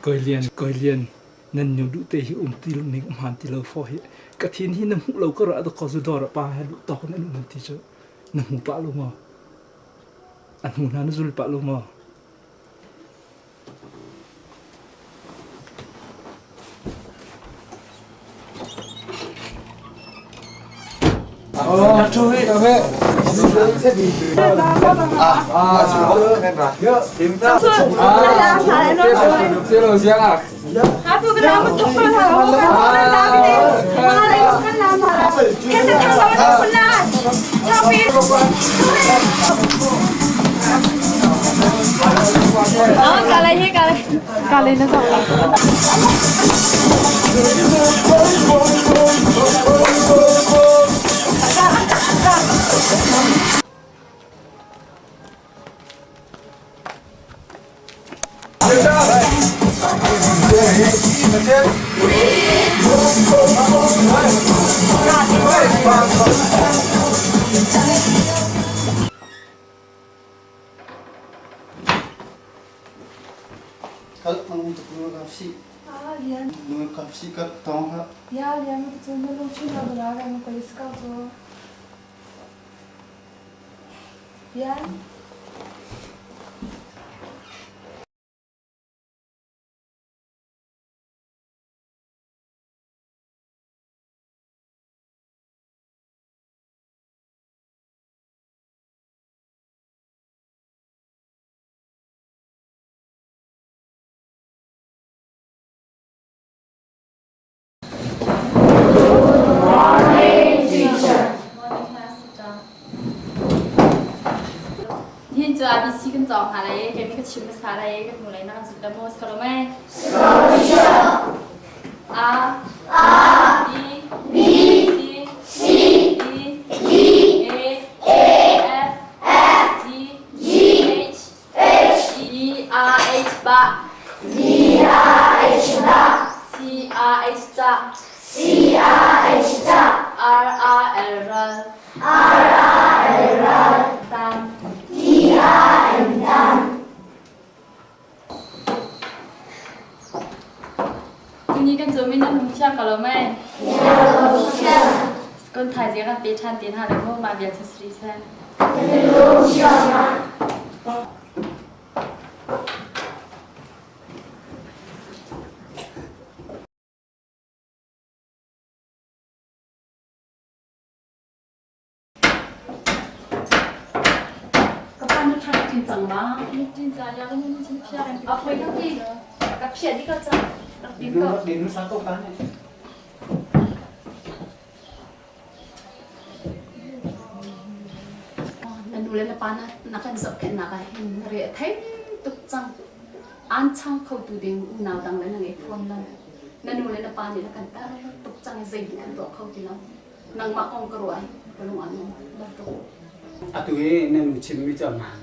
Kawi Lian, Kawi Lian, nan nu duh te hi um ti ning um han ti lo fo hi. Ka thin hi na hmuh lo ka ra ka zu dor pa he duh tawk in an um ti cu na hmu pah lo maw? An hmu hna na zul pah lo maw? Nihin cu ABC kan cawng hna lai i keimah ka chim hmasa lai i ka hnulei na kan zulh le maw si ko lo mei? A B B C D E F G H E R H ba C R H ca R R L ral Tan Tuni kan cawm in nan hung thiang ko lo mei? Kun thaizing kan pe ṭhan te hna lai mu mah vial cu si rih seh. Ka pa na ṭhan ṭin cang ma? Ṭin ca ya kan chin phia kan A poi ka ti. Ka phia di ka cang. Rak din ko. Din sa ko ka ne. Na nu le na pa na kan zohkhenhnak ah hin re a thei tuk cang. Aan chang khotu ding unau dang le na ngei fawn lo. Na nu le na pa nih na kan tar tuk cang i zeihmanh kan tuah kho ti lo. Nangmah kong ka ruah i ka lung aa nuam lo tuk. Atu i na nu chimmi cu a hmaan.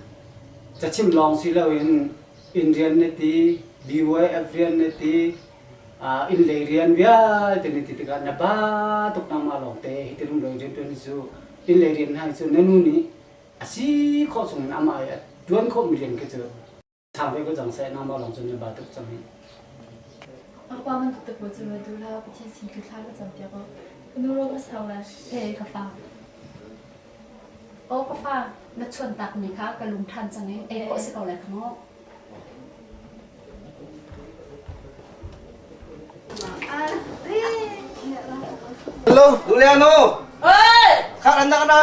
Cachim lawng si loin inn rian na ti, BYF rian na ti, inn lei rian vialte na ti tikah na ba tuk nangmah lawngte hiti rumro i rianṭuan hi cu inn lei rian hna hi cu na nu nih a si khawh chungin amah i a ṭuan khawhmi rian khi cu Thang ve ko cang seh nangmah lawng cun na ba tuk cang hi. Apa man tuk tak cu du la Pathian sin tu thla ka cam piak o. Ka nu ro ka sau la. He ka fa. O ka fa na chuan tak mi kha ka lung than cang i ei khawh si ko lai kha maw. Hello, Juliano. Oi! Khak an nak na.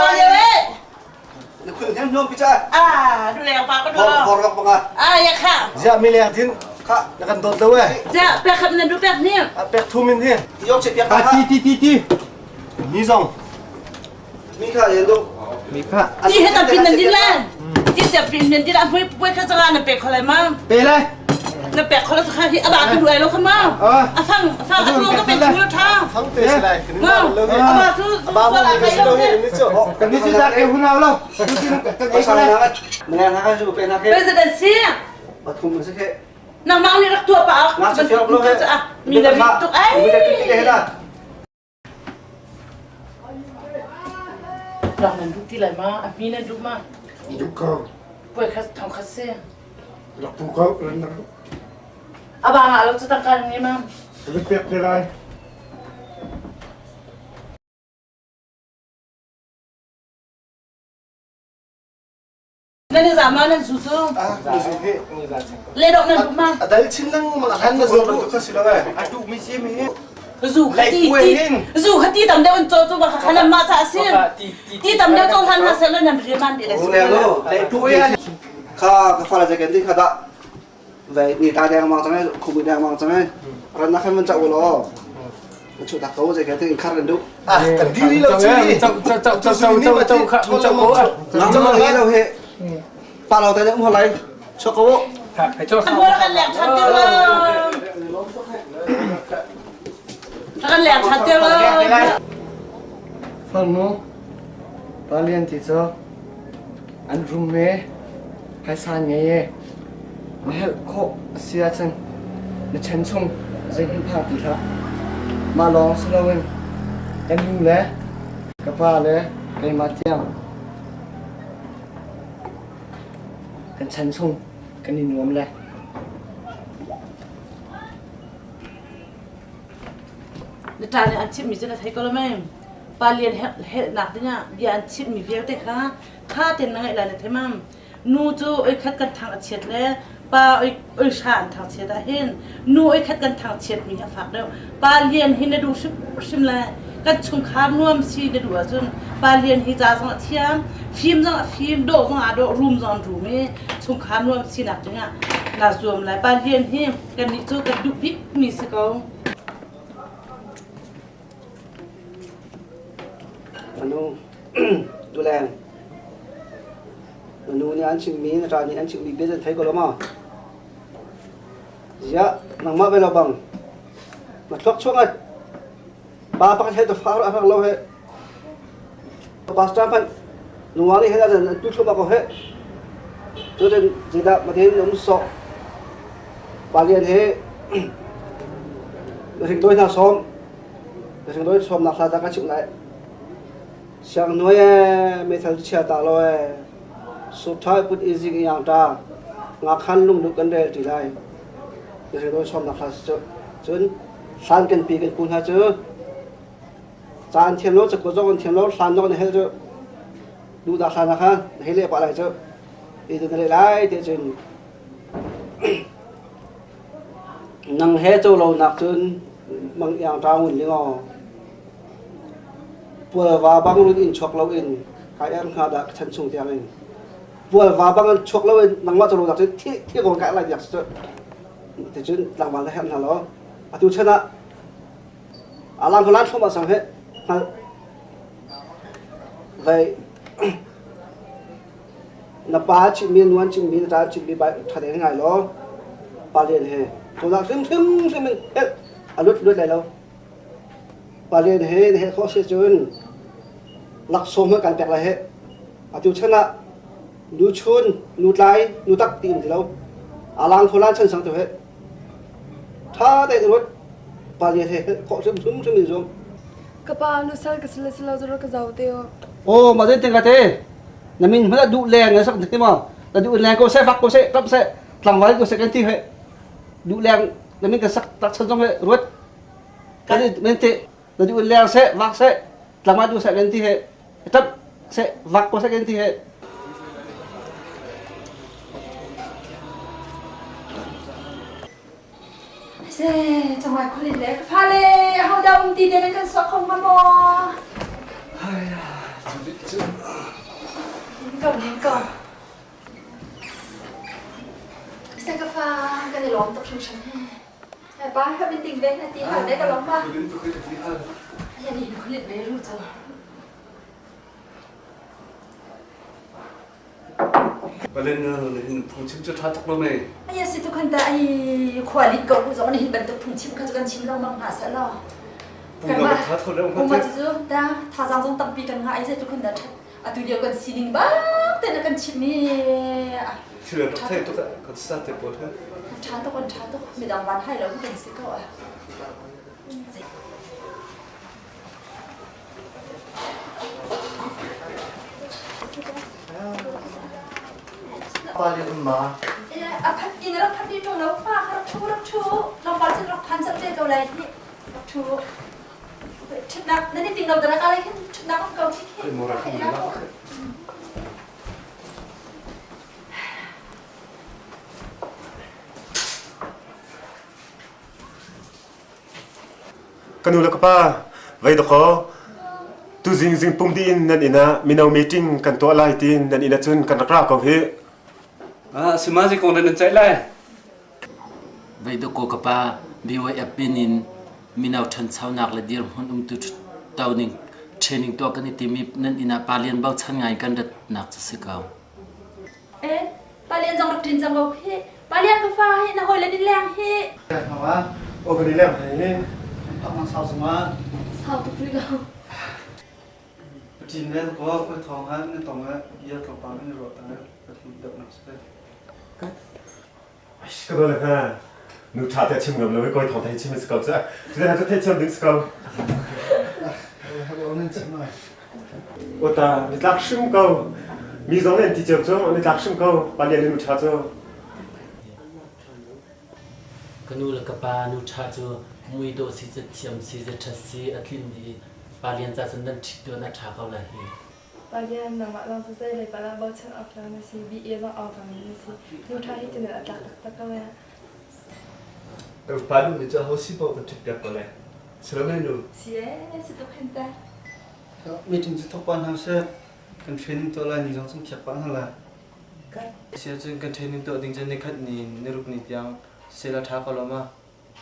Na khul hem nom picha. Ah, du leng pa ka du. Bor bor banga. Ah, ya kha. Zia mi leng thin. Kha, na kan dot lo eh. Zia, pek khap na du pek ni. A pek thu min hi. Yok che piak ka. Ti ti ti ti. Mi zong. Mi kha yen du. Mi kha. Ti he tam pin nan din la. Ti se pin nan din a pui pui kha changa na pek kholai ma. Pe le. Na pek khola kha hi aba ka du ai lo kha ma. A fang a fang a tu ka pek thu tha. Fang te se lai. Ma. Aba tu Aba mo ni se lo hi ni chu. Kan ni chu tak e hunau lo. Kan ei kholai. President si. Pathum se khe. Nangmah nih rak tuah pa. Nga chu fiak lo he. Mi na rik tuk ai. Mi na rik he da. Rak nan duh ti lai ma? A hmi nan duh ma? Duh ko. Puai khat thong khat si. Rak pu ko. A ba ngah lo cu tangka na ngei ma? Ka pek te lai. Nan i za ma nan zu cu? Le dok nan duh ma? A dal chin lengmang a han na zu bantuk kha si lo eh. A duh mi si mi hi. Zu kha ti ti zu kha ti tam deuh an caw cu ba kha kha nan mah ca a si. Ti tam deuh caw hlan hna seh law nan rian man ti le si. Le lo le tu e kha ka fa la kan ti kha da ve ni ta deng mang chang e khu deng mang chang e ran na khan man cha u lo chu ta ko je ka ti khar kan du ah kan di lo chi chau chau chau chau chau chau kha chau ko a nang chau ngi lo he pa lo ta um lai cho ko ha cho Kan kan lek than te lo. Kan lek than te lo. Farnu Palian ti cu an rum i phaisa an ngei i na helh khawh a si ahcun na chan chung zeihmanh phang ti hlah. Mah lawng si loin ka nu le ka pa le keimah tiang kan chan chung kan i nuam le. Na ṭa nih an chimhmi cu na thei ko lo mei? Pa lian helhnak dingah bia an chimhmi vialte kha ṭha tein na ngaih lai na thei mam. Nu cu oi khat kan thang a chiat le pa oi oi hra an thang chiat ahhin nu oi khat kan thang chiatmi hi a fak deuh. Pa lian hi na duh hrimhrim le kan chungkhar nuam si na duh ahcun pa lian hi ca zong a thiam, fim zong a fim, dawh zong aa dawh, rum zong an rum i chungkhar nuam sinak dingah naa zuam lai. Pa lian hi kannih cu kan duh bikmi si ko. Anu duleng nu nih an chimmi na ṭa nih an chimmi bia zan thei ko lo maw? Ziah nangmah ve lo bang na thluak chuak ngat pa pakhat he ta far a rak lo he pastor hmanh nungak nih hen an tu thluahmah ko he cutin zeidah matin um sawh palian he ringdoi hna sawm ringdoi sawmnak hla ta ka chimh lai siang nuai e meithal chia ta lo e su thai put izing yang ta nga khan lung du kan rel ti lai ringdoi sawmnak hla cu cun hlan kan pi kan pu hna cu Ca an thiam lo, cakuat zong an thiam lo, hlan zong an hel cu duhdah hlan ah khan hei leh pah lai cu. Ti na leh lai ti cun nang he co lo nak cun mang iang ṭa ngun ling aw. Pualva bang run in chuak lo in kai er hnga dah chan chung tiang in. Pualva bang in chuak lo in nangmah co lo nak cun thi thi ko kai lai diak cu. Ti cun tlangval na herh hna lo. Atu chan ah Alang ko lan thluahmah sang he hngal vai na pa chimmi nuan chimmi na ta chimmi bai ṭha tein ngai law pa lian he tunak hrimhrim hrim in helh a lut lut lai lo pa lian he na helh khawh si cun laksawng he kan pek lai he atu chan ah nu chun nu tlai nu tak ti um ti lo alang kho lan chan sang tu he Ṭha tein ruat. Pa nih he khawh hrimhrim hrim in zuam. Ka pa nusal ka sila sila zoro ka zau te o. Oh, ma den ka te. Na min hmana duh leng na sak ti ma. Na duh leng ko se fak ko se tap se tlangval ko se kan ti he. Duh leng na min ka sak tak chan zong he ruat. Kan men te na duh leng se vak se tlangval duh se kan ti he. Tap se vak ko se kan ti he. Se changwai khulit le ka fale ho dah um ti te nan kan suak kho hnga maw? Ning ko ning ko. Se ka fa kan i lawm tuk hringhran he. Pa ka bin ting ve na ti hal ve ka lawm ma. Ya ni khulit ve ru chu. Palen hin phungchim cu ṭha tuk lo mei. Ai si tu khan ta ai khua lit ko bu zong hin bantuk phungchim kha cu kan chim lengmang hna seh law. Pung na tha tho le Pung ma cu ta thazang zong tampi kan ngah ai se tu khan da ṭhat atu lio kan sining bak te na kan chim mi Thil rak thei tuk kan sa te pawl he. Ṭha tuk an ṭha tuk midang van hai lo kan si ko a. Pa le um ma? A phat in rak phat ni ṭung lo fa kha rak ṭhu rak ṭhu. Tlawmpal cun rak phan cang te ko lai hi. Rak ṭhu. Ṭhutnak nan i ting lo dara ka lai khin ṭhutnak um ko khi khi. Ka nu le ka pa, vei dakaw tuzing zingpum dih in nan inn ah mino meeting kan tuah lai tiin nan inn ah cun kan rak ra ko hih. Ah, sima zei kong dah nan ceih lai? Vei dakaw ka pa, BYF pin in mino ṭhanchonak le dirhmun umtu to ning training tuah kan i tim i nan inn ah pa lian bochan ngai kan ratnak cu si ko. Eh, pa lian zong rak ṭin cang ko khi. Pa lian ka fa hi na hawi le nin leng hi. Hawa, o kan i leng hi. Pak mang sau zungah. Sau tuk rih lo. Paṭin le ko koi thong ha na tong ah bia tlawmpal in ruah ta ka hmu deuh nak si. Ka dole ha. Nu ṭha te chim ngam lo i koi thong thei chim si ko cu. Cu ha cu thei thiam ding si ko. Ota nitlak hrim ko. Mi zong nih an ti cio cu nitlak hrim ko. Pa lian nu ṭha cu. Ka nu le ka pa nu ṭha cu mui dawh si cu thiam si ze ṭhat si a tlin dih i pa lian ca cun nan ṭhit tuan a ṭha ko lai hi. Pathian nangmah zong siseh leipa ah bochan awk tlak na si, BA zong awk tlak na si. Nu ṭha hi cu nan a tlak taktak ko ee. Pa nu nih cu ho si paoh kan ṭhit piak ko lai. Si lo mei nu? Si ee, si tuk hin ta. Meeting cu thawk pah hna seh. Kan training tuah lai ni zong cun khiak pah hna lai. Si ahcun kan training tuah ding cu nikhat ni niruk ni tiang seh la ṭha ko lo ma?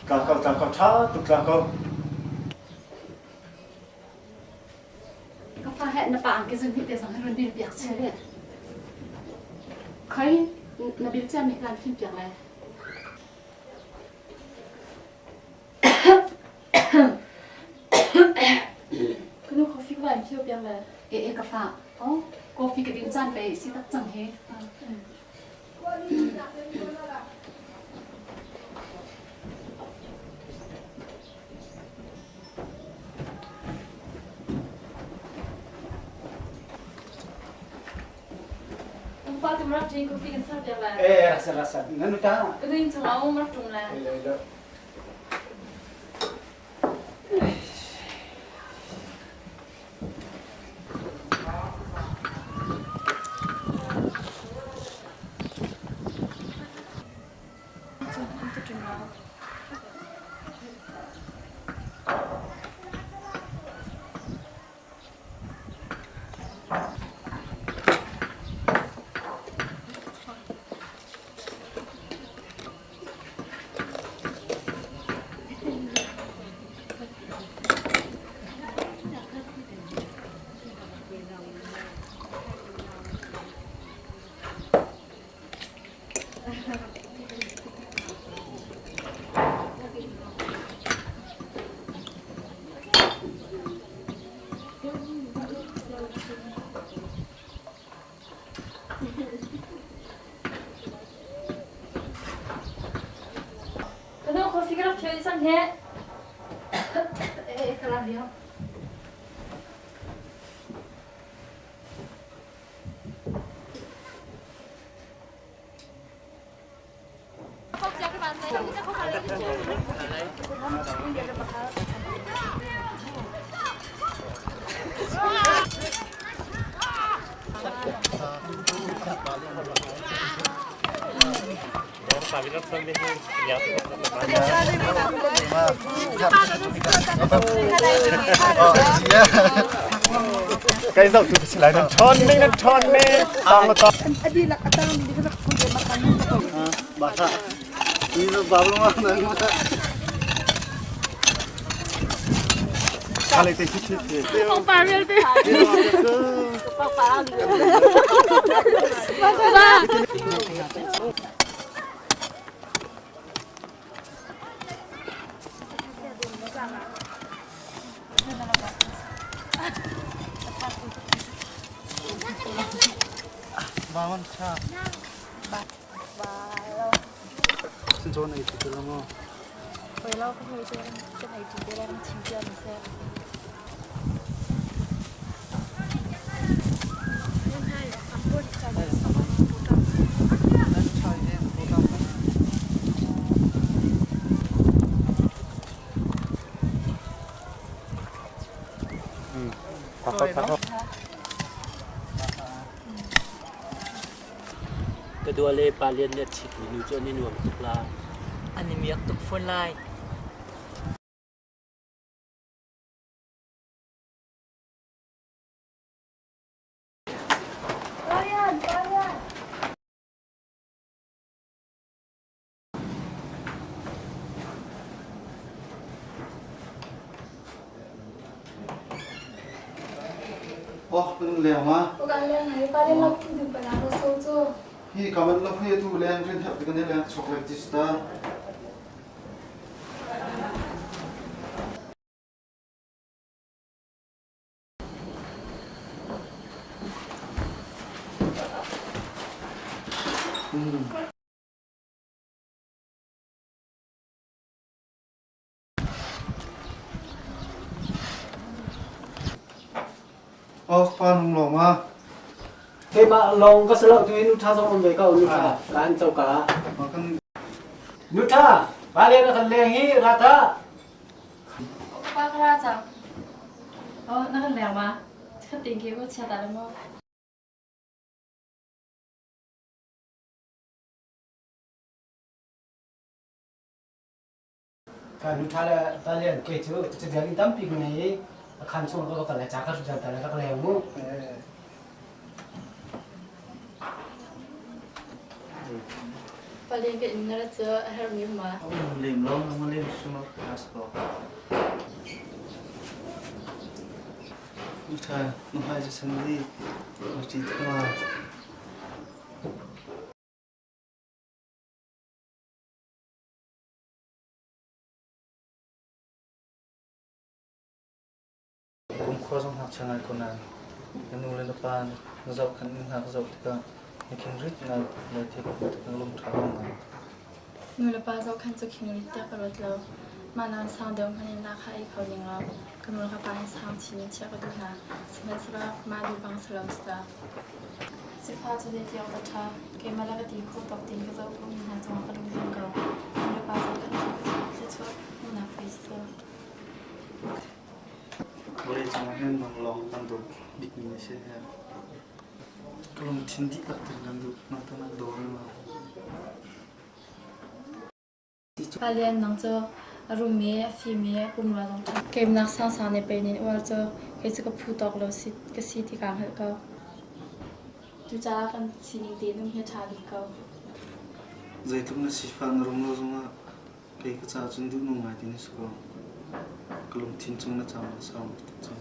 Tla ko, tla ko, ṭha tuk tla ko. Ka fa he na pa angki zun hi te zong hi run bil piak che ve. Khoi na bil cia mi kan fim piak lai. Kanu coffee ka van phio piak lai. E e ka fa. Oh, coffee ka din caan pe si tak cang he. Pa tu rak ṭin coffee kan ser piak lai. Eh, rasa rasa. Nanu ta. Ka ning chung ah um rak ṭung lai. Le le. Kanu coffee ka rak phio dih cang heh. Eh, ka rak lio. Kai zoh tu si lai nan ṭhawn ning nan ṭhawn ning tang la tang. Baka. Ini baru mana? Kale te thi thi. Pong pa real te. Pong pa. Bangun cha. Sin chawn ei ti lo mo. Hoi lo ka hoi te kan ei ti te la kan chim cia mi seh. Dua le Pa Lian nih a ṭhitmi nu cu an i nuam tuk lai. An i miak tuk fawn lai. Ryan, Ryan. Oh, nung leng ma? Ukan leng hai pa le lok thin dun pa na so chu. Hi kaman lo phe tu leng rin thap kan leng chok lek ti sta. Oh, pa nung lawng ma. Keimah lawng ka si lo tu nu ṭha zong um ve ko nu ṭha kaan coka. Nu ṭha, pa le na kan leng hi ra ta. Pa ka ra cang. Oh, na kan leng ma? Khat ting ke ko chia ta le maw? Ka nu ṭha le pa lian kei cu catial in tampi ka ngei i a khaan chung ka va kal lai ca ka hrut ta le rak leng mu. Pali ka inn na rat cu a herhmi um ma? Lem lo, na lem sumar as ko. Nu ṭha, nu hmai cu san di, na ṭi thua. Kumkhua zong ngakchia ngai ko nain na nu le na pa na zohkhenh ning hna ka zoh tikah na khingrit ngai lai ti ka hmuh tikah lungṭha lo ngai. Nu le pa zohkhenh cu khingrit tiah ka ruat lo. Mah nakin sang deuh hmanh in lahkhah ei kho ning law ka nu le ka pa hi sang chin in chiah ka duh hna. Sihmanhsehlaw mah duh bang si lo cu ta. Sifah cu zeiti awk a ṭha, keimah le ka ti khawh tawk tein ka zoh khawhmi hna cungah ka lungtling ko. Nu le pa zohkhenh cu thluachuah hmuhnak pei si. Vawlei cungah hin nang lawng kan dawt bikmi na si. Ka lungthin dihlak tein kan duh, nang tah na daw ve maw? Pa Lian nang cu a rum i a fim i a pumrua zong ṭha. Keimnak sangsang nih pei nin uar cu kei cu ka phu tawk lo si ka si ti kaa hngalh ko. Cucaah kan sining tein um hi a ṭha bik ko. Zeitluk na sifah na rum lo zongah Kei ka caah cun duhnung ngai ti na si ko. Ka lungthin cung na cam a sau tuk cang.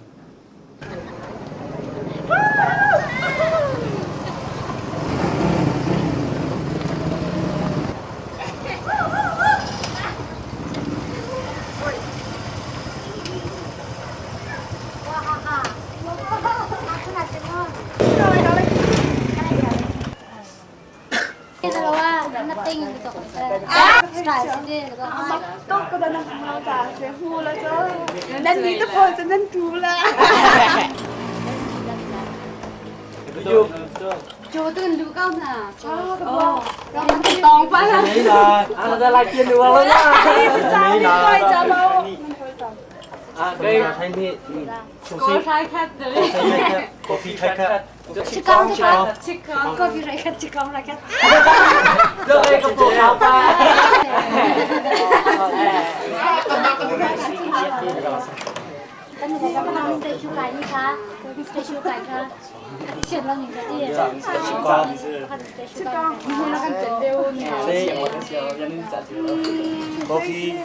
Nan ni te pawl cu nan tu la. Cho tu lu cao na. Tong pa la. À, ra lại tiền nữa rồi nha. À, cái Có sai khác rồi. Coffee khai khat. Chikong chikong. Coffee rai khat chikong rai khat. Rồi cái bộ áo pa. Coffee.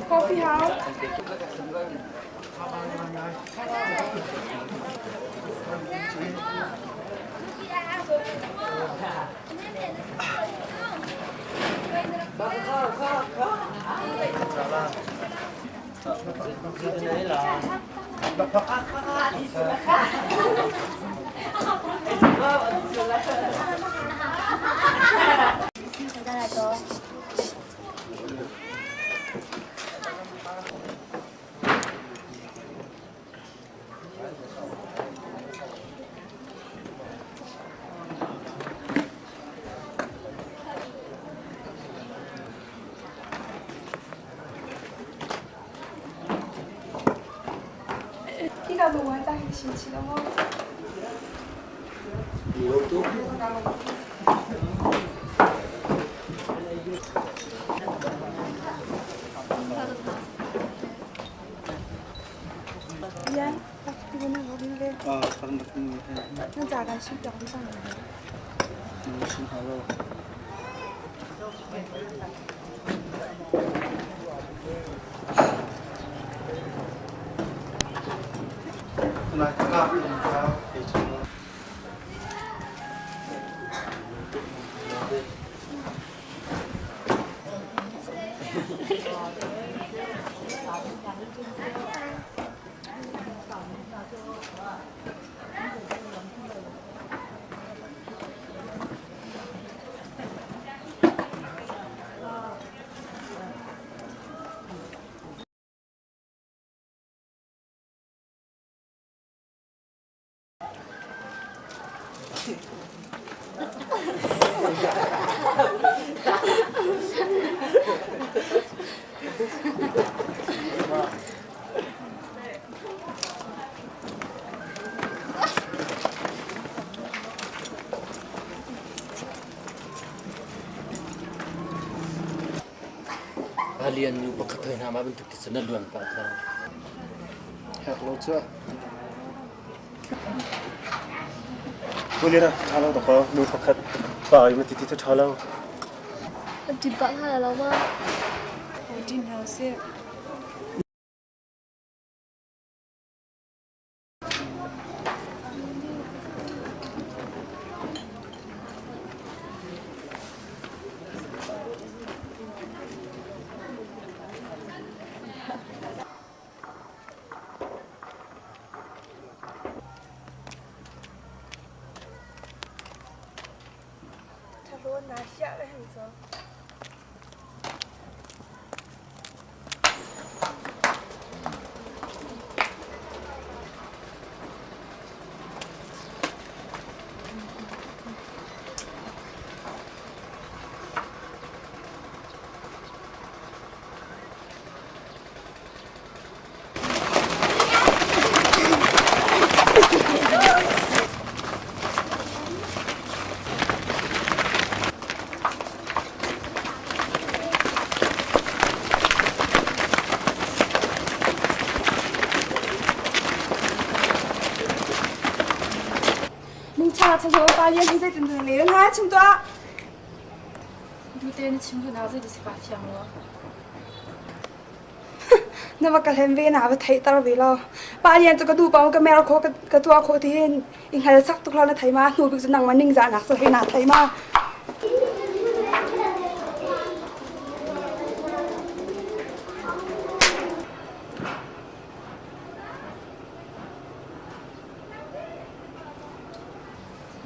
Coffee hao. Hika zung ah cang hi si lo maw? Yan, Nan ca kan chim piak dih cang. Lian nu pakhat hoi hna ma bantuk ti cun na luan pah kha. Herh lo cu. Kulira ṭha lo dakaw nu pakhat pa i ma ti ti cu ṭha lo. Ṭin pah hna lo ma? Ṭin hna usih. Ṭhalo na hliah le hei cu. Nungcha chazo pa lian hi zeitin na le hna chim tuah. Dute na chim hna zei si pa fiang lo. Na va ka hlen ve na va theihter ve lo. Pa lian cu ka duh pa ka mer kho ka tuah kho ti hin i hngal sak tuk lo na thei ma hnu bik cu nangmah ningzah nak cu hei na thei ma.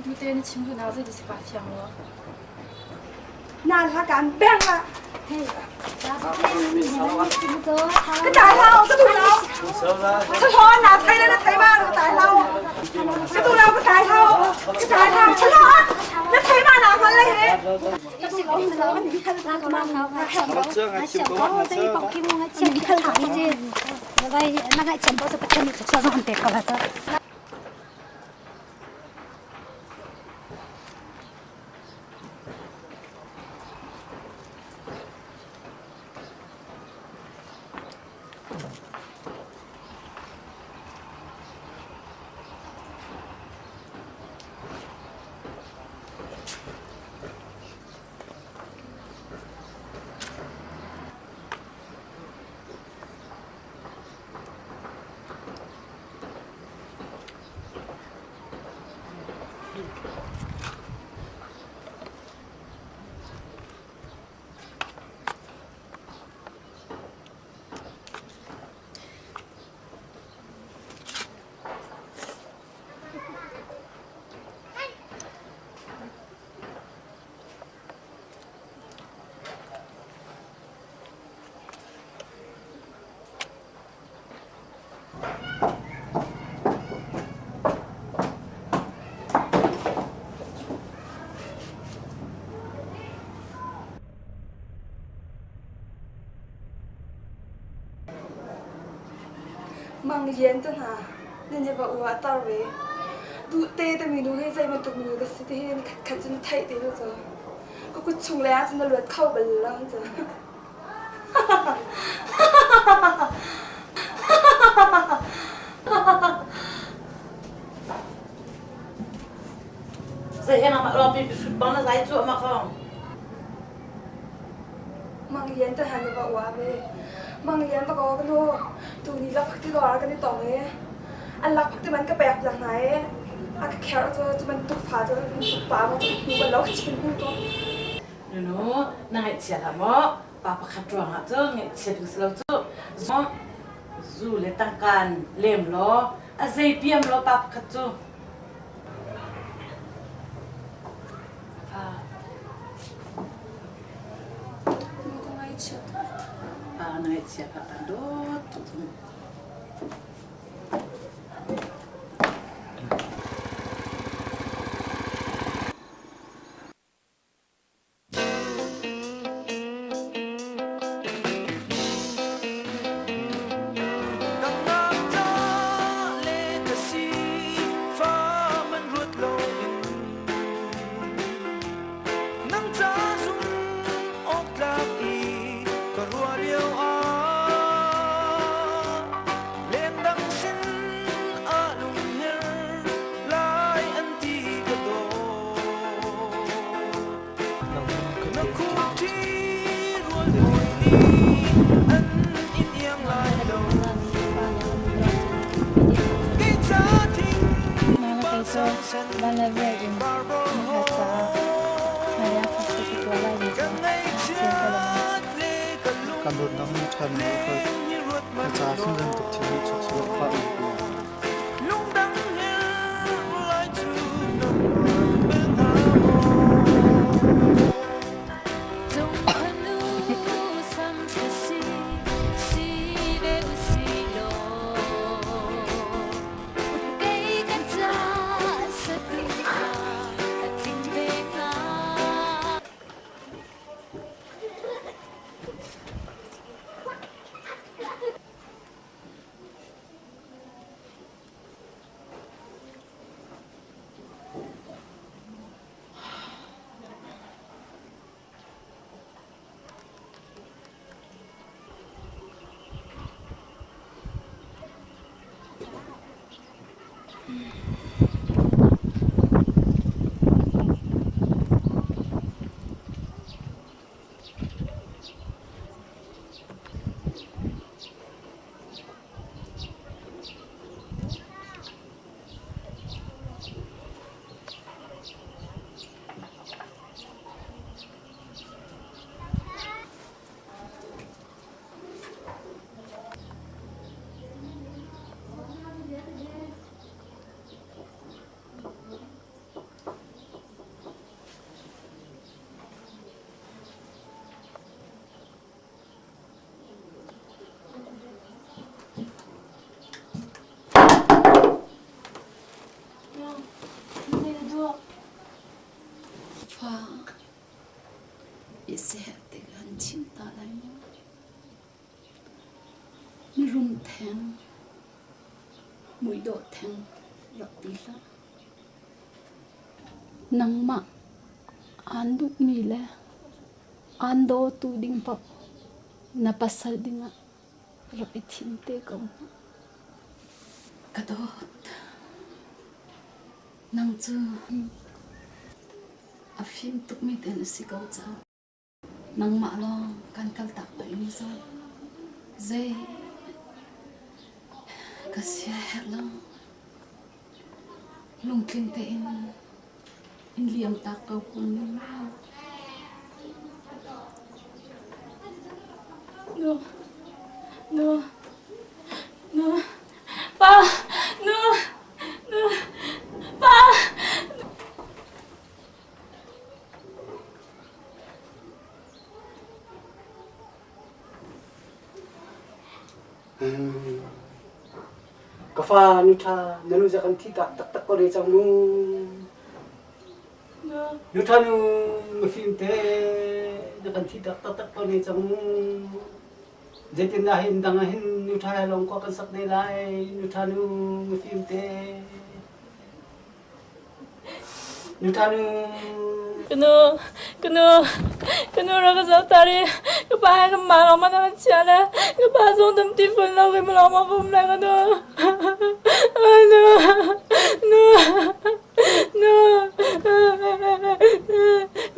Dute na chim hna zei si pa fiang lo. Na hla kan beng la. Ka tai lau, ka tu lau. Ka ho na thai na thai ma ka tai lau. Ka tu lau ka tai lau. Ka tai lau. Cha lo na thai ma na hal lai he. Mang lian te hna nan i va ua tar ve. Duhte timi nu hi zei bantuk minu ka si ti hi ni khatkhat cu na theih te lo cu. Ka kut chung lei ah cun na luat kho bal lo cu. Zei he mah lawng pi hrut bang na zai cuahmah ko. Mang Lian te han i va ua ve. Mang Lian va ko ka nu. Tuni lakphak ti dawr ah kan i tong i an lakphak ti man ka pek piak hna i a ka kherh cu cu bantuk fa cu bantuk pa maw cu hmu bal lo ka chin hnu tu. Nunu na ngaihchia hlah maw? Pa pakhat ruangah cun ngaihchia ding si lo cu. Zu le tangkaan lem law a zei piam law pa pakhat cu. Ka ngaihchia tuk. Pa na ngaihchia ka kan dawt tuk cu. Kan dawtnak nih ṭhan na Na ca khin bantuk thil nih chuak sawh phah in ku. Fa i seh tik an chim ta lai maw? Mirum theng, muidawh theng rak ti hlah. Nangmah aan duhmi le aan dawtu ding paoh na pasal dingah rak i thim te ko hna. Ka dawt. Nang cu a fim tukmi te na si ko cang. Nangmah lawng kan kaltak bal mi zong zei ka sia herh lo. Lungtling tein in liam tak ko kun ning maw? Nu, nu, nu, pa, nu, nu, pa. Ka fa nu ṭha na nu za kan thi tak taktak ko re cang mu. Nu ṭha nu mafim te na kan thi tak taktak ko ne cang mu. Zeitin dah hin dang ah hin nu ṭha he lawng khua kan sak ne lai nu ṭha nu mafim te. Nu ṭha nu. Kanu, kanu, kanu ra ka zoh tari. Ka pa he kan ma lawng ma na chia le. Ka pa zong dam ti fun lo ke ma lawng ma kum le kanu. Nu, nu, nu.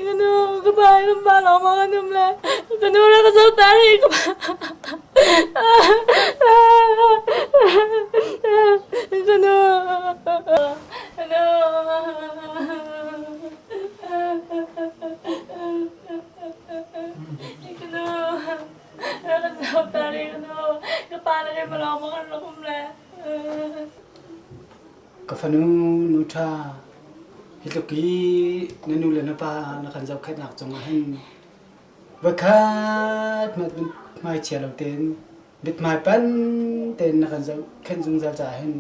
Kanu, ka pa he kan ma lawng ma kan um le. Kanu ra ka zoh tari. Ka pa. Kanu. Kanu. Kanu. Ka zoh tari kanu. Ka pa le ke ma lawng ma kan rak um le. Ka fanu nu ṭha, hi tluk i na nu le na pa na kan zohkhenhnak cungah hin Voikhat hmanh hmaichia lo tein mithmai pan tein na kan zohkhenh zungzal caah hin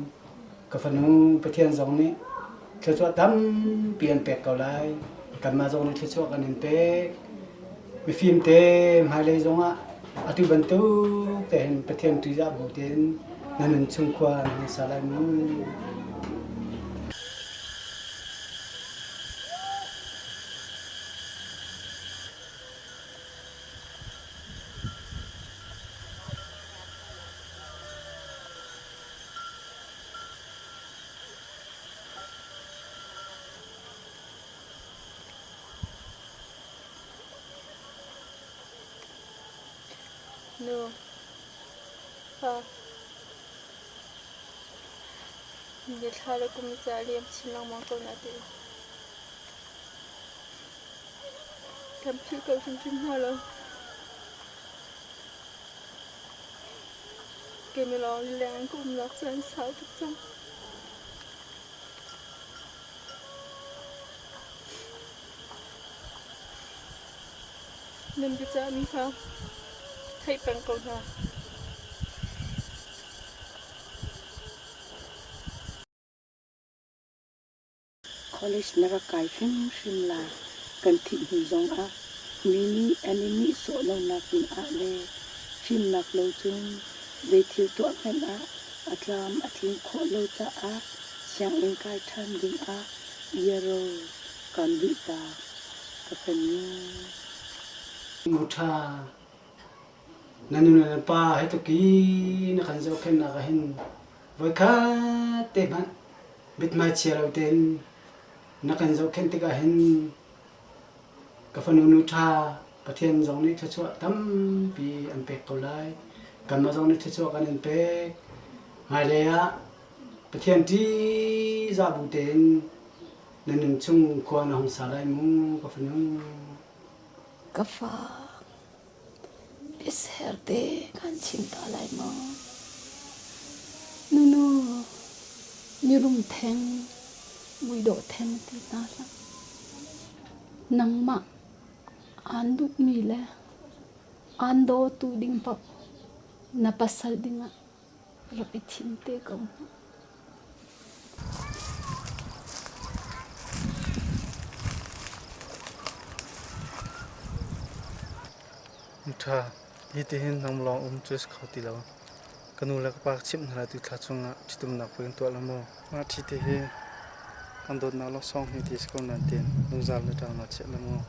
ka fanu Pathian zong nih thluachuah tampi an pek ko lai. Kanmah zong nih thluachuah kan in pek. Mifim te hmailei zongah atu bantuk te hin Pathian ṭihzah bu tein na nun chung khua na hung sa lai mu. Nu, pa, nithla le kum ca liam chin lengmang ko na ti. Kan philh ko hrimhrim hna lo. Keimah lawng lileng in ka umnak cu an sau tuk cang. Nan biacahmi kha theih peng ko hna. College na rak kai hrimhrim lai. Kan thih hnu zongah mi nih an i nihsawh lonak dingah le fimnak lo cun zeithil tuah hmanh ah a tlam a tlin khawh lo caah sianginn kai ṭhan dingah euro kaan duhtak. Ka fanu. Nu ṭha, na nu le na pa he tuk i na kan zohkhenhnak ah hin voikhat te hmanh mithmai chia lo tein na kan zohkhenh tikah hin ka fanu nu ṭha Pathian zong nih thluachuah tampi an pek ko lai. Kanmah zong nih thluachuah kan in pek. Hmailei ah Pathian ṭihzah bu tein na nun chung khua na hung sa lai mu ka fanu. Ka fa, Biaser te kan chim ta lai maw? Nunu, mirum theng, muidawh theng ti hna hlah. Nangmah aan duhmi le aan dawtu ding paoh na pasal dingah rak i thim te ko hna. Ṭha, hi tihin nang lawng um cu a si kho ti lo. Ka nu le ka pa ka chimh hna lai tu thla chungah ṭhitumnak puai kan tuah la maw? Mah ṭhi te hi kan dawtnak laksawng hi ti a si ko nain tiin zungzal na ṭang naa chiah la maw?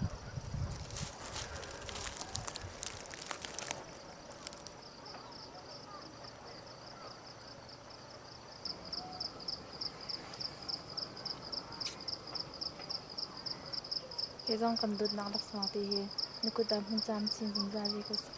Kei zong kan dawtnak laksawng te hi na kut ah hmun caam chin zungzal ve ko seh.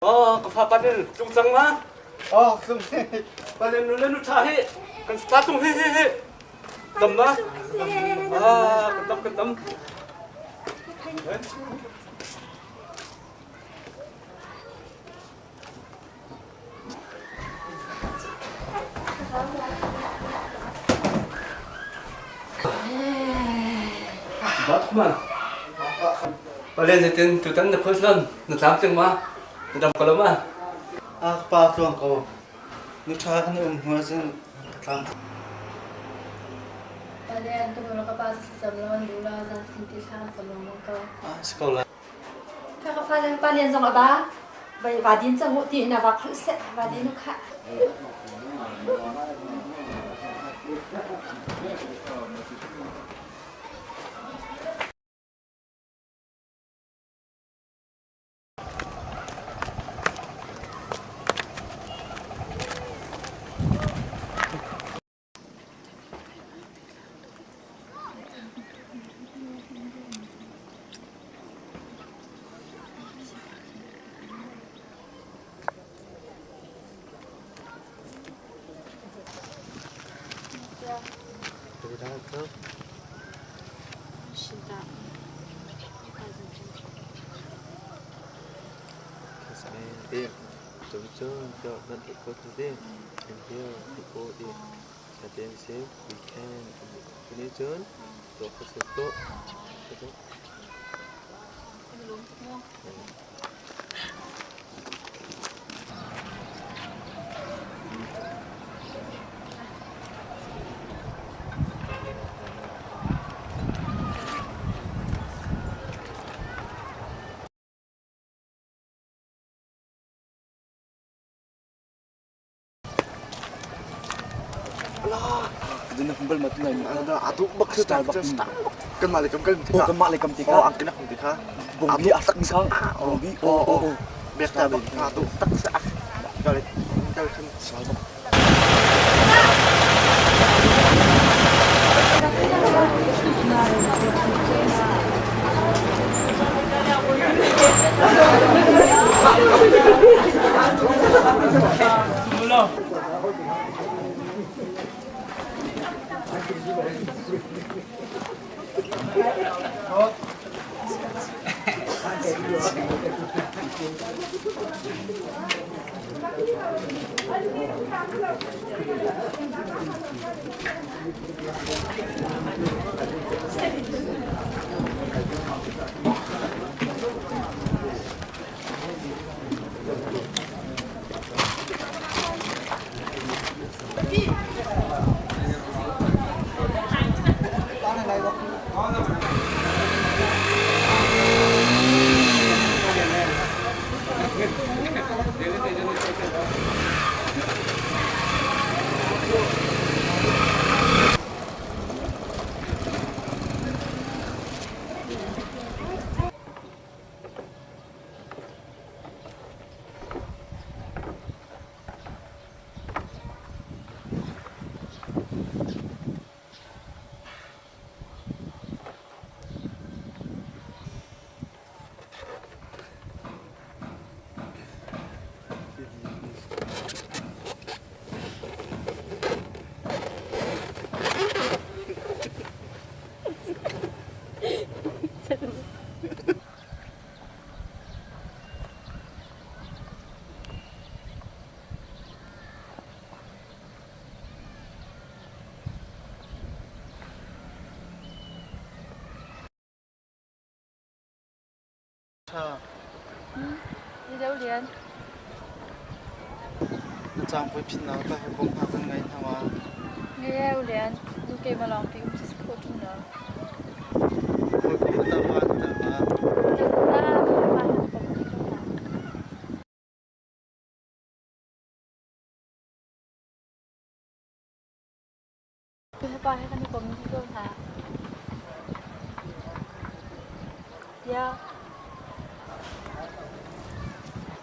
Oh, ka fa panin tlung cang ma? Oh, tlung panin nu le nu tha hi kan sta tung hi hi hi. Dam ma? Ah, kan dam kan dam. Batman. Palen zeitin tutan na khualtlawn na tlamtling ma? Na dam ko lo ma? A pa tluang ko. Nu ṭha kan i um hnu ahcun ka tlam. Palen ka nu le ka pa cu thlacam lo an duh lo zan sin ti thla an cam lengmang ko. Ah, si ko lai. Ka ka fale pa lian zong a ba. Vai va din cang u ti na va kholh seh va din u kha. Kanmah le kam kan ti kha. Kanmah le kam ti kha. Oh, ang kina ti kha. Bongbi a tak sa. Bongbi. Oh, oh, oh. Bek ta bek ta tu tak sa. Kal kal khan sal bak. Ni deuh lian. Na cangpui phinnak ta hawikom hna kan ngei hna ma? Ngei e u lian. Nu keimah lawng pi um si khawh ṭung lo. Hawikom na tar ma na tar ma? Na pa han kom ti ko hna. Pa he kan i kom dih ko hna. Ya.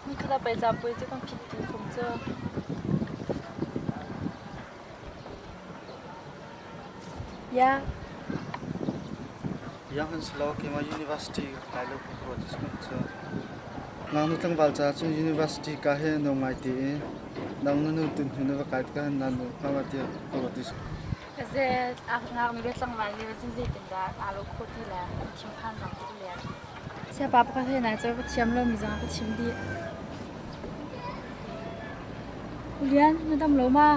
Ni khat ah pei campui cu kan phit ti fung cu. Ya. Yang hin silo keimah university ka kai lo ko ti cu. Ngaknu tlangval caah cun university ka hi nuam ngai ti i nang na nu tun hnu na va kai tikah na nu hnga ma tiah ka ruat ti. Ze ngaknu le tlangval nih cun zeitindah aa lo khawh ti le an thinphan bang tuk lian. Siapa pakhat he na cu ka thiam lo mi zong ka chim dih. Ulian, na dam lo ma?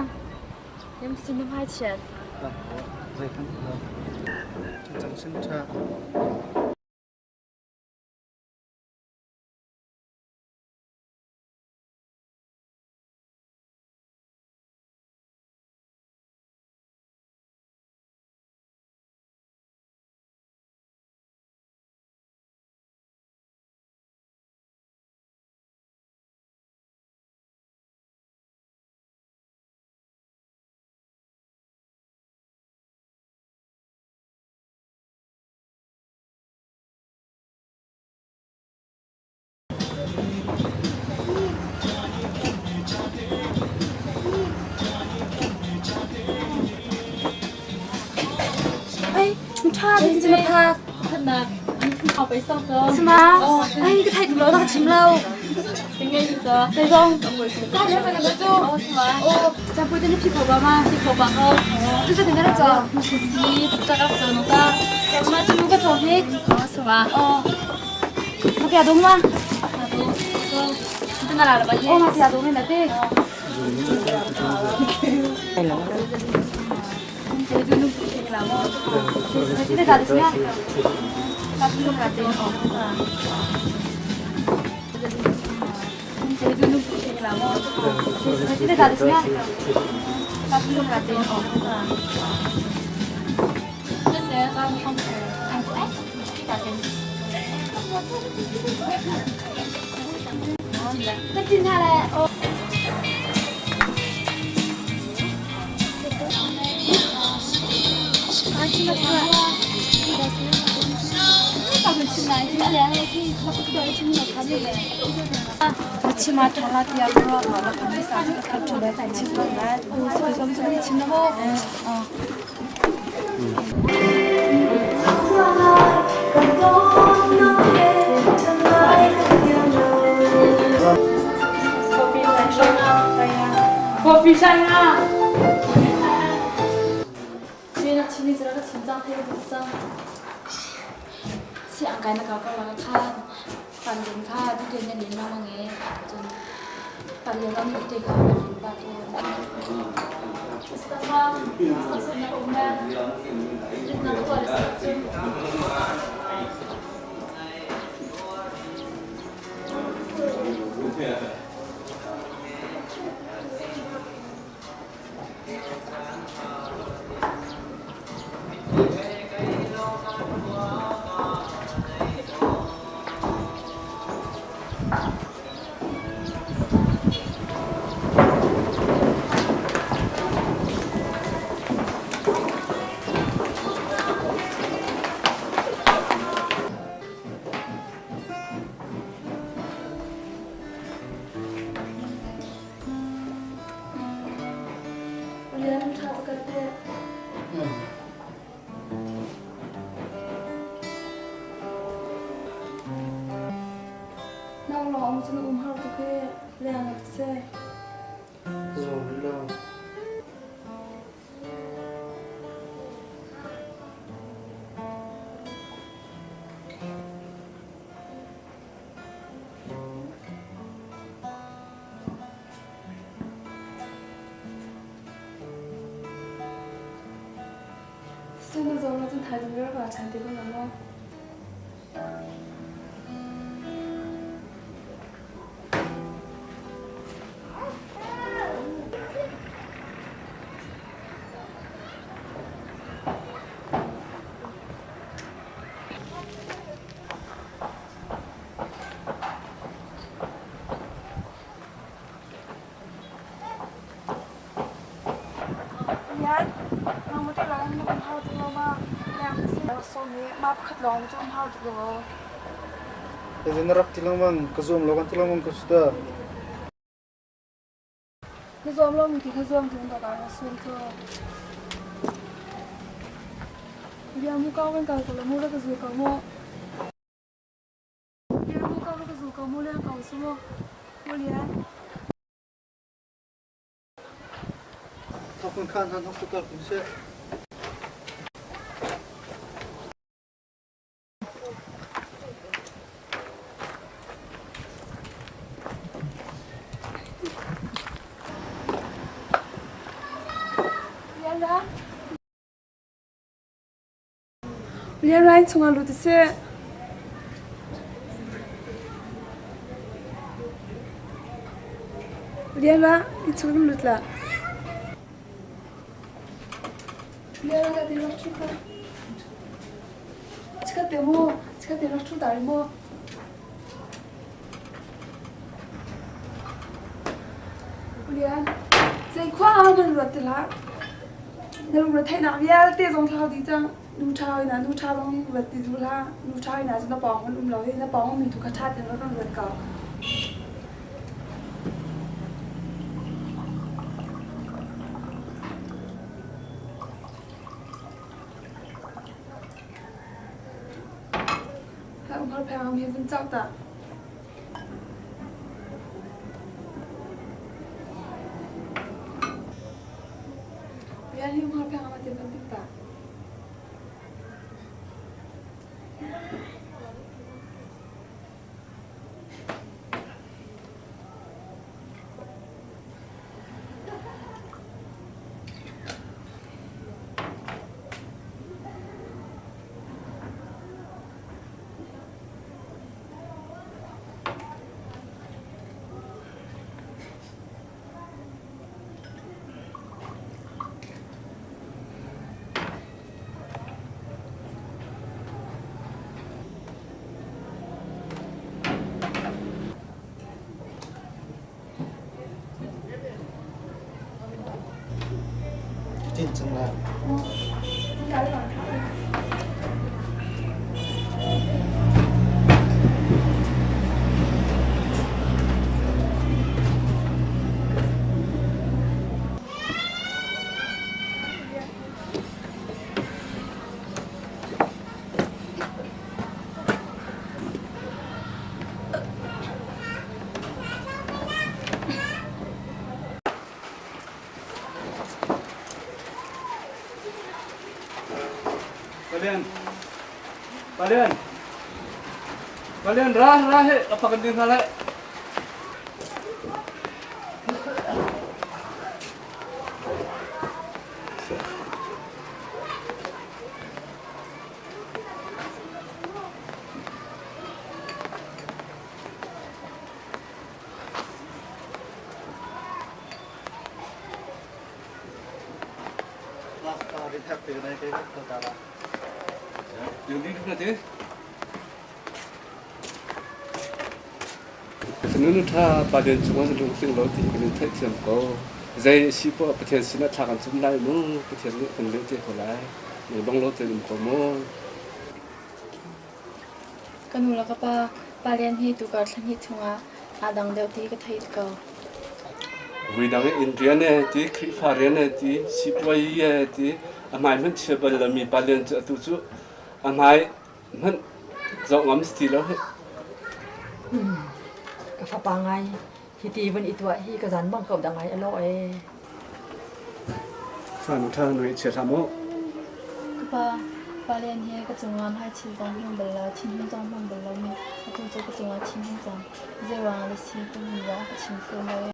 Yam sin na hmai chiat. Zei kan lo. Cang sin ṭha. Ai, ṭha ti na phak. Phatnak an pe sang cho. Sama. Ai, ka thai lo na chim lo. Ngei cho. Kai zong. Ka le ka le tu. Oh, cha pui te ni phi kho ba ma. Phi kho ba ko. Tu sa te na cho. Si ta ka cho no ta. Ma tu nu ka cho hik. Oh, sama. Oh. Ma pia dong ma. Tu na la ba. Oh, ma pia dong na te. Hello. Coffee shine ha. Sinak chimi cu ka chim cang thei ka cang. Si ang kai na ka ka la khan pan din kha du te na nin mang nge cun pan le ram du te kha ka nin pa to. Mustafa, Mustafa na um na. Na ka to le sa cun. Rian ṭha ka te. Nang lawng cun um har tuk i leng ah seh. Zuam lo. Cun na zawng cun thaizing ka rak ra ṭhan te ko la maw? Lian, nangmah te lawng na um hau tuk lo ma? Leng ka si. Sawm i mah pakhat lawng cu um hau tuk lo. Ezin na rak ti lengmang, ka zuam lo kan ti lengmang ko cu ta. Na zuam lo mi ti kha zuam tu in ka na sum cu. Bia mu kau kan kal ko la mu ra ka zul ko mu. Bia mu kau ra ka zul ko. ko mu leng ko su mu. Mu Lian. Thok kun khan han hok sukar kun se. Lian ra inn chungah lut usih. Lian ra inn chung in lut la. Lian ra ka ti rak ṭhu kha. Chikat te mu, chikat te rak ṭhu ta rih mu. Lian, zei khua ah nan ruat ti hlah. Na lungre theihnak vialte zong thlau dih cang. Nu ṭha ina nu ṭha zong ruat ti duh hlah. Nu ṭha ina cu na pawng an um lo i na pawng mi tu kha ṭha tein rak ruat ko. Umhar pheng hi vun cauh ta. Rian hi umhar pheng ah te van tik ta. Tin cang lai. Palian. Palian. Palian ra ra he apa kan ding hna lai. Fanu ṭha Pathian cungah na lungtling lo ti kan in theihthiam ko. Zei a si poah Pathian sinah thla kan cam lai mu. Pathian nih kan leh te ko lai. Lung lo tein um ko mu. Ka nu le ka pa, Pa Lian hi tukar thla hnih chungah aa dang deuh ti ka thei ko. Vuidang i inn rian e ti, Khrihfa rian e ti, sipuai e ti, a hmai hmanh chia bal lomi Pa Lian cu atu cu a hmai hmanh zoh ngam si ti lo hih. Ka fapa ngai, hiti van i tuah hi ka zan bang ko dah ngai a lawh ee. Fanu ṭha na i chia hlah maw? Ka pa, Pa Lian hi ka cungah hmaichil zong hmang bal lo, thinhung zong hmang bal lomi atu cu ka cungah thinhung cang. Zeiruangah na si timi zong ka chim fawn lo ee.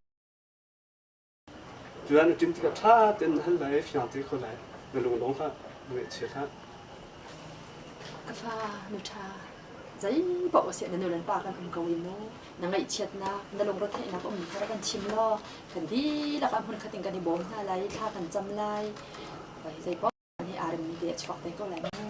Tuan na ṭim tikah ṭha tein na hal lai, fiang te ko lai. Na lung dong hlah, na ngaihchia hlah. Ka fa, nu ṭha, zei paoh a si na nu le na pa kan um ko i mu. Na ngaihchiatnak, na lungretheihnak a ummi kha rak kan chim law kan dihlak ah hmunkhat in kan i bawm hna lai i thla kan cam lai. Zei paoh hi aa remmi te a chuak te ko lai mu.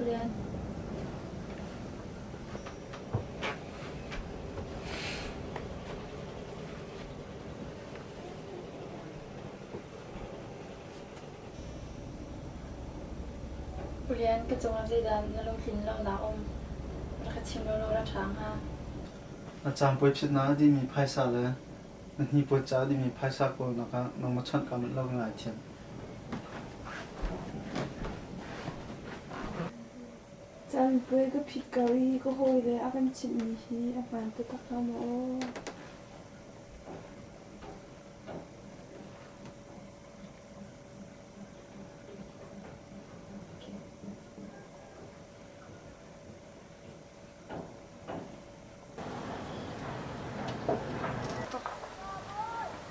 Ulian. Ulian, ka cungah zeidah na lungtlin lonak um? Rak ka chim law ra ṭha hnga. Na caangpuai phitnak a dihmi phaisa le na hnipuan ca a dihmi phaisa kawlnak ah nangmah chawnh kaa manh lo ka ngaithiam. Caangpuai ka phit ko i ka hawile a kan chimhmi hi a hmaan taktak hnga maw aw?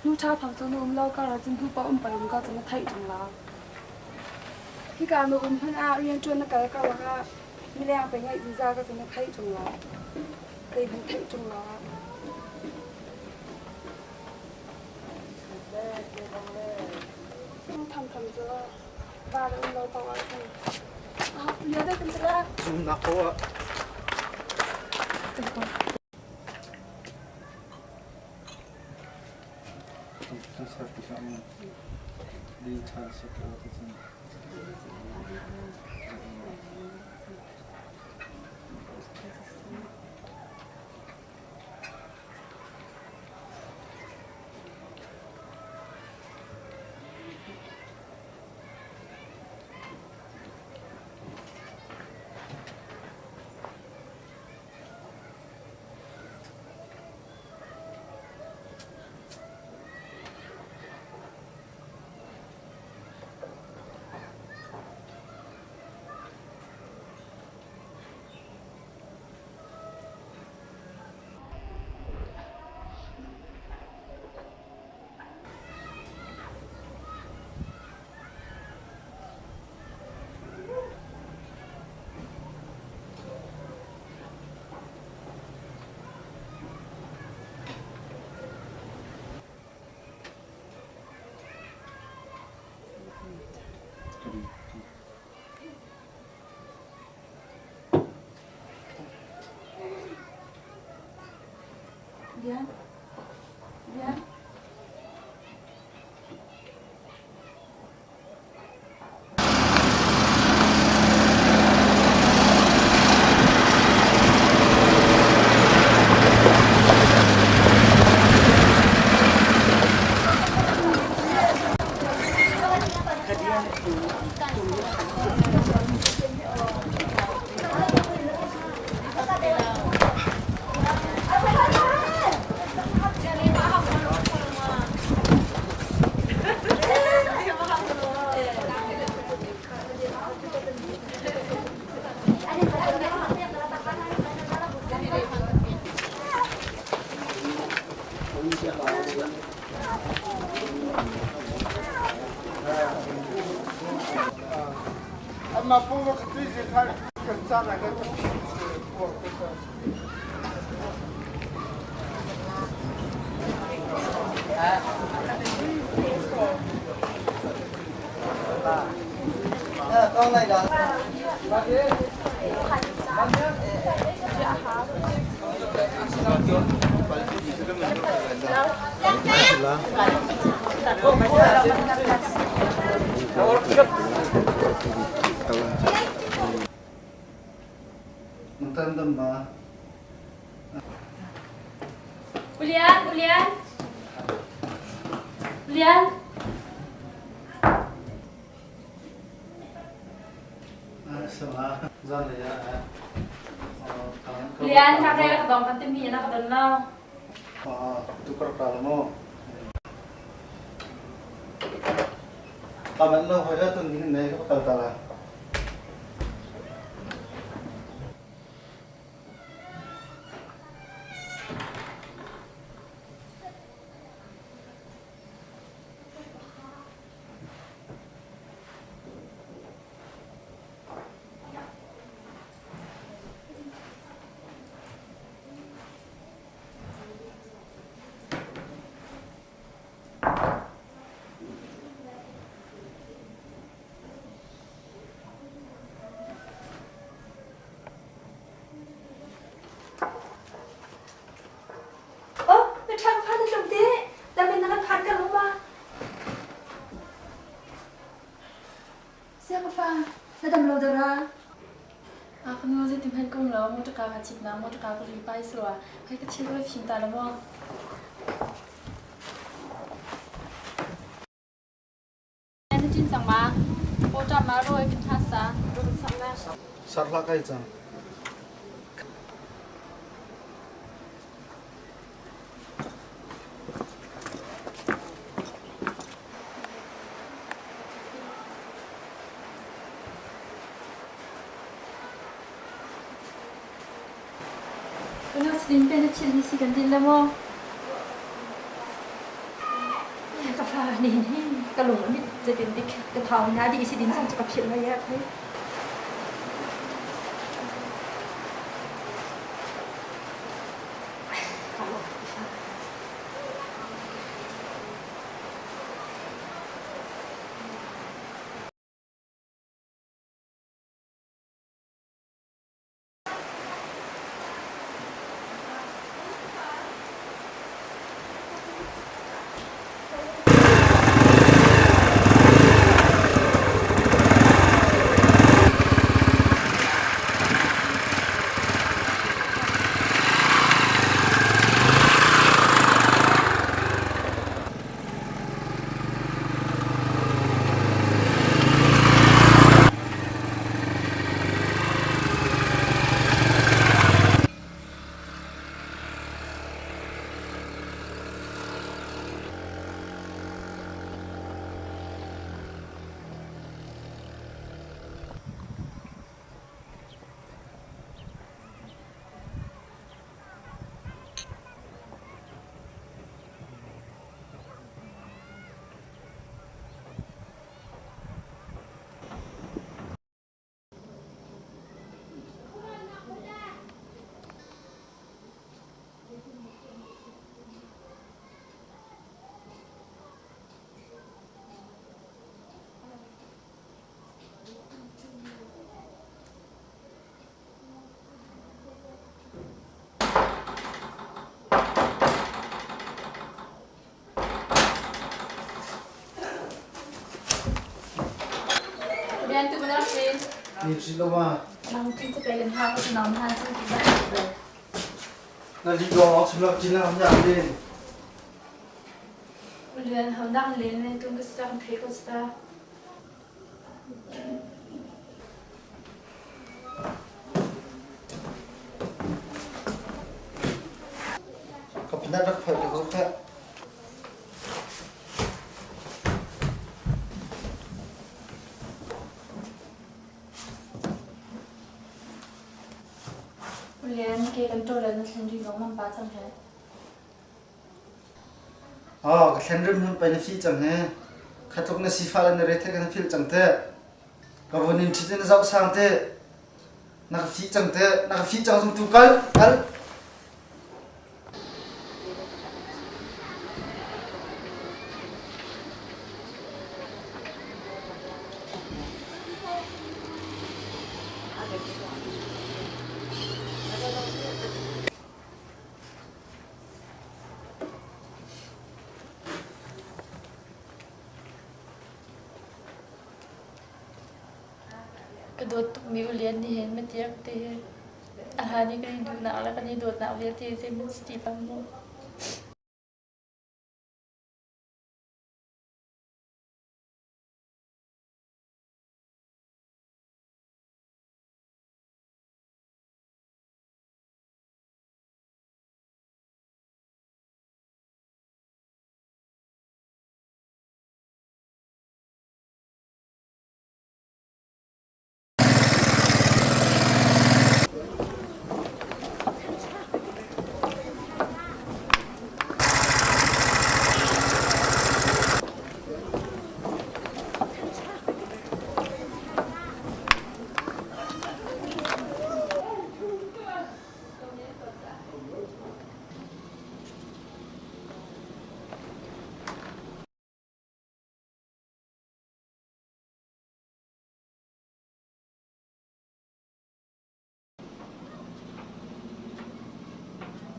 Nu ṭha thang cu na um lo kar ahcun hnu paoh um peng ko cu na theih ṭung lo. Hika na um hmanh ah rianṭuan na kal karlak ah mileng pe ngaih ziza ka cu na theih ṭung lo. Kei hmanh theih ṭung lo ah. Tham tham cu va le um lo paoh ahcun lia deuh kan ti la. Zumnak ko ah. Lian. Lian. Ulian, Ulian. Ulian. Ulian, ka kai ka dong kan timi na ka don lo. Tukar ka lo mo. Kaman lo hoi la tun ni ne ka kal ta la. Sia ka fa, na dam lo dara. A ka nu zeitin hmanh ka um lo, motor ka cit na motor ka ri pai sua. Hai ka thil ka fim ta la maw? Na cin cang ma? Pawṭam ma rawi kan hna sa, rum sak na. Sar hlah kai cang. Ka nu sidin te na thil hi si kan din la maw? Ka fa nihin hi ka lung a mit zeitin dik ka thau hna dih sidin zong cu ka philh lai ya khoi. Ka lung ka fa. Rian tu na rin. Ni si lo ma. Nang tin te pe len ha ko nam han chan ti ba. Na li do ok sim lo chin la ham ya len. Lian ho dang len ne tung ka sang the ko sta. Ka phanat rak phai ka zo kha. Lian ke kan to le na thlen ri long nam pa chang he. Oh, ka thlen rim hun pai na fi cang he. Khatluk na sifa le na re the ka na phil cang te. Ka vun in ṭhit in na zoh sang te. Na ka fi cang te. Na ka fi cang zung tu kal kal. Ka dawt tukmi u Lian nih hin matiak te hi a hlan i kan i duhnak le kan i dawtnak vialte zeihmanh si ti bang maw.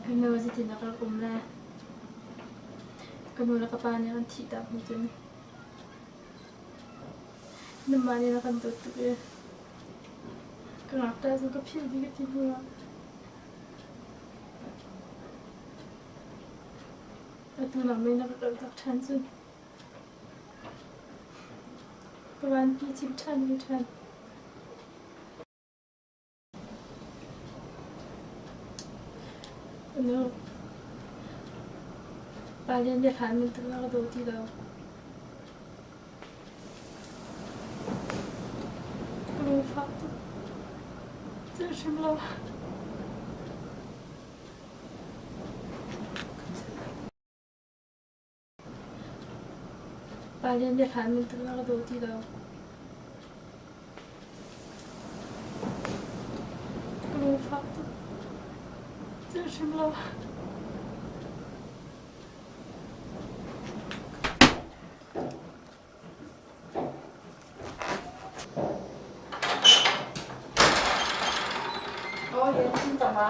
Ka nu zeitin dah ka rak um le ka nu le ka pa nih an thih tak hnu cun. Nanmah nih na kan dawt tuk i ka ngakṭah cu ka philh dih ka ti hnu ah atu nangmah na ka kaltak ṭhan cun ka vanpi cim ṭhan ve ṭhan. Nu, pa lian biahlan bantuk na ka daw ti lo. Ka lungfak tuk. Celh hrim lo. Pa lian biahlan bantuk na ka daw ti lo. Ka lungfak tuk. Celh hrim lo. Oh, yan chin cang ma.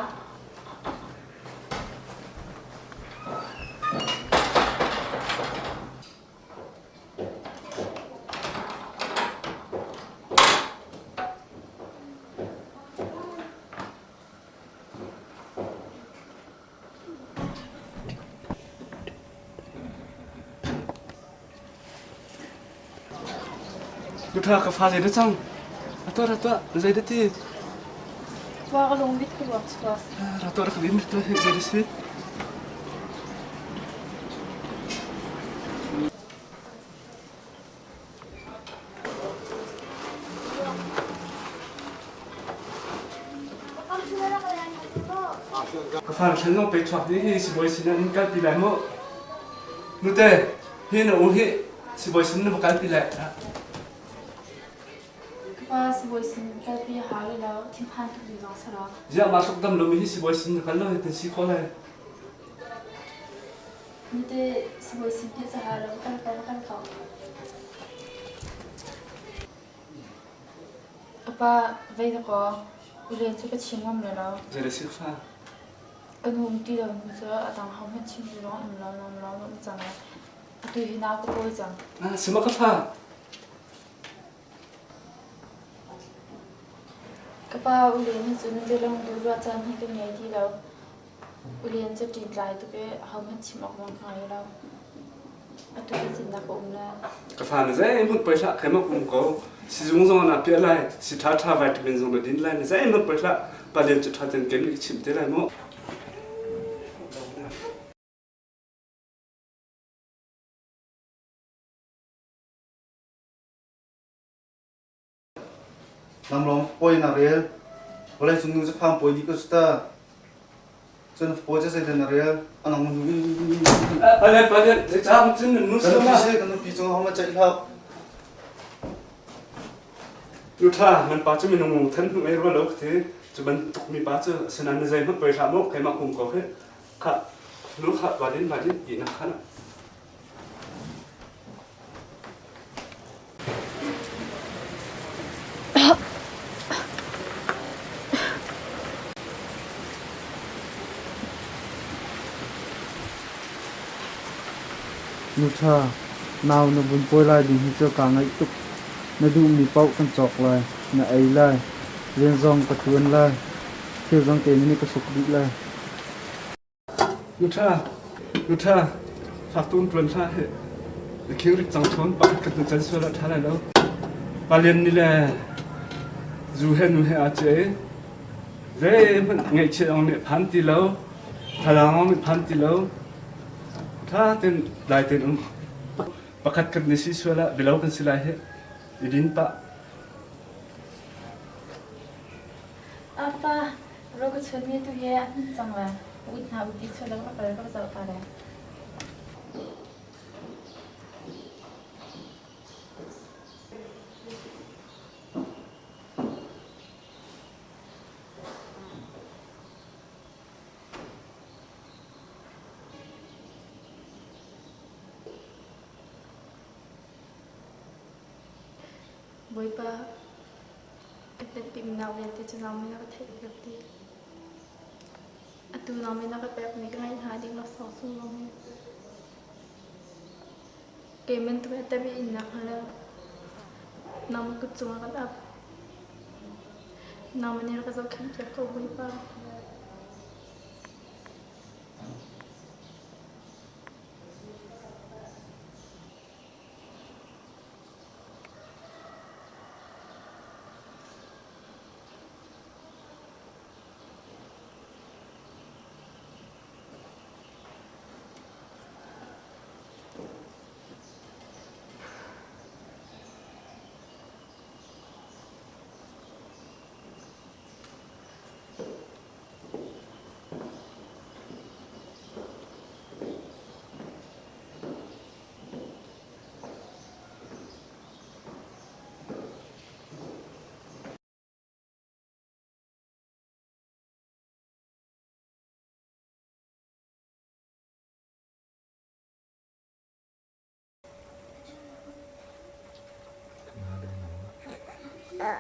Nuṭha ka fa zei dah cang? A tuah ra tuah, zei dah ti? Wa ka lungvit ka ruak chuak. Ra tuah ra ka vin tuah zei dah si? Ka fa thlen zong pe chuak ding hi sibawi sin ah nan kalpi lai mu. Nute, hi na u hi sibawi sin na va kalpi lai. Ka pa sibawi sin kalpi a hau lo, thinphan tuk ding zong si lo. Ziah mah tluk dam lomi hi sibawi sin na kal lo hi tin si khawh lai. Nute sibawi sin piah ca hau lo, kal ko, kal ko. Ka pa vei dakaw, ulen cu ka chim ngam lai lo. Zei dah si ka fa? Ka nu um ti lo hnu cu a dang hohmanh chim tu zong an um lo, nam lo na um cang i atu hi nau ka pawi cang. Ah, si maw ka fa? Ka pa ulen hi cun tilawng duh ruah caan hi ka ngei ti lo. Ulen cu ṭintlai tuk i ahohmanh chim awk zong ka ngei lo. Atu hi zeitindah ka um lai? Ka fa na zeihmanh poi hlah, keimah ka um ko. Sizung zong ah naa piah lai, si ṭhaṭha vitamin zong na din lai, na zeihmanh poi hlah. Pa Lian cu ṭha tein keimah ka chimh te lai mu. Lamlawng pawi na rel. Vawleicung nu cu phang pawi dih ko cu ta. Cun pawi cu zeitin na rel. Anang nu Palian palian zeicah cun nu Kan nupi si kan nupi cung ahom a ceih hlah. Nu tha nan pa cu minung than hnu ei rua lo ti cu bantuk mi pa cu sinan na zei hmanh poi hlah mu keimah kum ko hi kha nu kha vadin vadin ti nak khan Nu ṭha, nau na vun pawi lai ding hi cu kaa ngaih tuk. Na duhmi paoh kan cawk lai, na ei lai, rian zong ka ṭuan lai, thil zong keimah nih ka suk dih lai. Nuṭha, nuṭha, fak tuk in ṭuan hlah hih. Na khing rik cang ṭhawn, pakhat khat na can sual ah ṭha lai lo. Pa Lian nih le zu he nu he aa ciah i zeihmanh ngaihchiat ong nih phan ti lo, thlalang ong nih phan ti lo. Ṭha tein dai tein um. Pakhat khat na si sual ah bialo kan si lai hih. I din pah. Apa, Ro ka chunmi tu hi a hmun cang le ut hna ut ti chuah lo ka kal ka va zoh ta le. Bawipa, ka hmetpimnak vialte cu nangmah na ka theihpiak dih. Atu nangmah na ka pekmi ka ngaih hna ding laksawng sung hi. Kei bantuk a tam i innak hnga lo. Nangmah kut cungah kan ap. Nangmah nih rak ka zohkhenh piak ko Bawipa. Aw.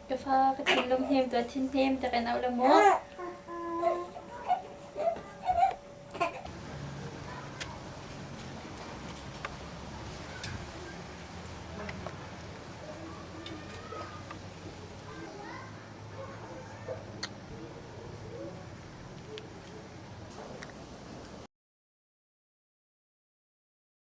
Ka fa ka thinlung hnem tuah thin hnem te kan au la mu.